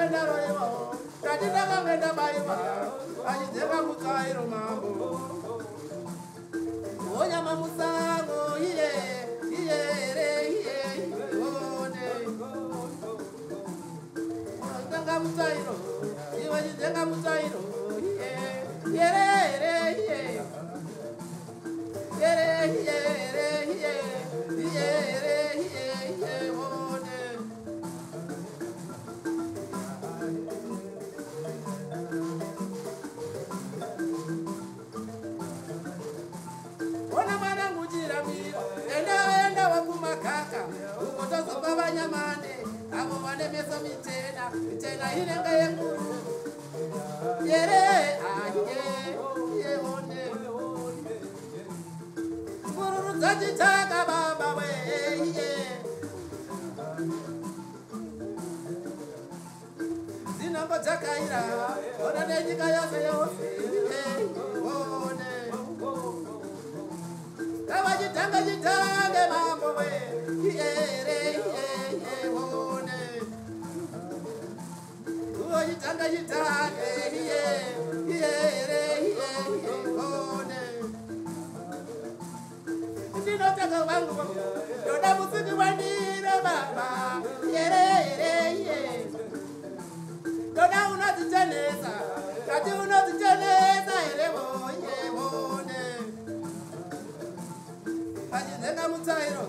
Ndakange ndaroiwa, ndati ndakange ndabaiwa, vachidzenga mutsvairo mambo. Onyama musango iye iye re iye one. Dzenga mutsvairo, iwe chidzenga mutsvairo iye yere re iye yere iye re iye iye re iye iye one. Ona mwanangu chiramira, enda enda wakumakaka, uko tozopa vanyamane, avo vane meso michena, michena inenge yenguru. Yere aye ye one. Ngururu dzachitaka baba we iye. Dzinongo dzakaira, ona nenyika yose yose iye one. Kavachitanga chitange mambo we iyere iye iye one. Chitanga chitange iye iyere iye iye one. Ndinotanga vangu ndoda musiki wandire baba yere yere iye. Ndoda unodzichenesa, ndati unodzichenesa here voye one. Vachidzenga mutsvairo,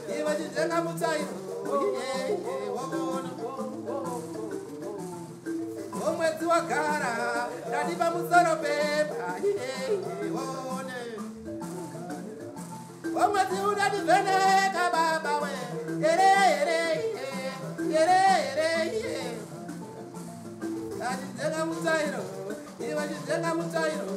iye vachidzenga mutsvairo iye iye wona. Omwedzi wagara ndati pamusoro pepa iye iye one. Omwedzi unondivheneka baba we yere yere iye yere yere iye. Vachidzenga mutsvairo, iye vachidzenga mutsvairo